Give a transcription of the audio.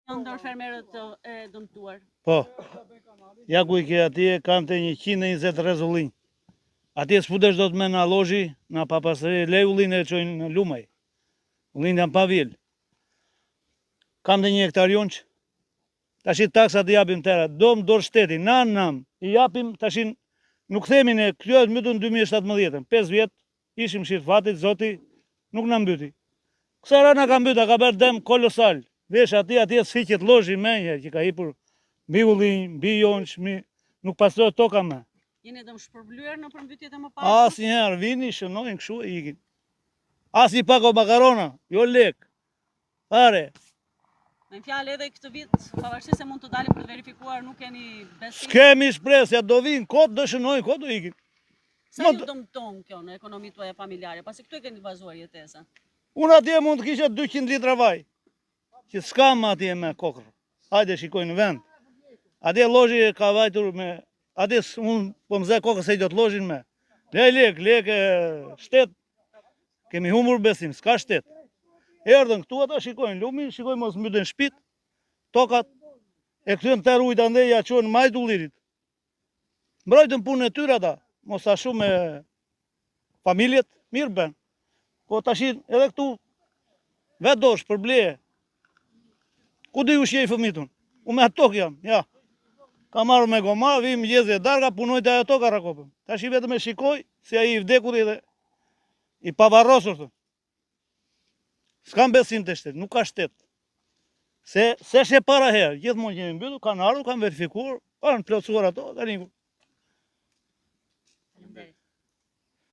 Janë ndër fermerët e dëmtuar. Po. Ja ku i ke atje, kam te 120 rrez ullinj. Atje s'futesh dot me nga llozhi, nga papastërti, lej ullin e çojnë në lumaj. Ullin janë pa vjel. Kam te një hektar jonxhë. Tashi taksat i japim tëra, do më dorë shteti, na nam, i japim, tashi nuk themi ne, kjo është mbytur në 2017-ën, 5 vjet, Ishim mëshirë fatit, zoti nuk na mbyti. Kësaj radhe na ka mbyt, a ka bërë dëm kolosal. Vesh atje, atje s'hiqet llozhi menjëherë që ka hipur mbi ullinj, mbi jonxhë, mbi nuk pastrohet toka më. Jeni dëmshpërblyer në përmbytjet e mëparshme? Asnjëherë vini, shënojnë kështu e ikin. Asnjë pako makarona, jo lek. Fare. Me fjalë edhe këtë vit, pavarësisht se mund të dalin për të verifikuar, nuk keni besim. S'kemi shpresë, ja do vinë kot, do shënojnë kot, do ikin. Sa ju dëmton kjo në ekonominë tuaj familjare, pasi këtu e keni bazuar jetesën? Unë atje mund të kisha 200 litra vaj, që s'kam atje me kokërr. Hajde shikoj në vend. Atje llozhi ka vajtur me atje unë po më zë kokën se i do të llozhin me. Le lek, lek shtet. Kemi humbur besim, s'ka shtet. Erdhën këtu ata shikojnë lumin, shikojnë mos mbyten shpit, tokat e kthyen tërë ujtë andej ja çojnë majë të ullirit. Mbrojtën punën e tyre ata, mos ta shumë me familjet, mirë bën. Po tashi edhe këtu vetë do shpërbleje. Ku do i ushqej fëmijët unë? Unë me atë tokë jam, ja. Kam marrë me goma, vi mëngjesi e darka, punoj te ajo toka rrakopëm. Tashi vetëm e shikoj, si ai i vdekuri dhe i pavarrosur, thë. S'kam besim te shteti, nuk ka shtet. Se, s'është e para herë, gjithmonë jemi mbytur, kanë ardhur, kanë verifikuar, kanë plotësuar ato, kanë ikur.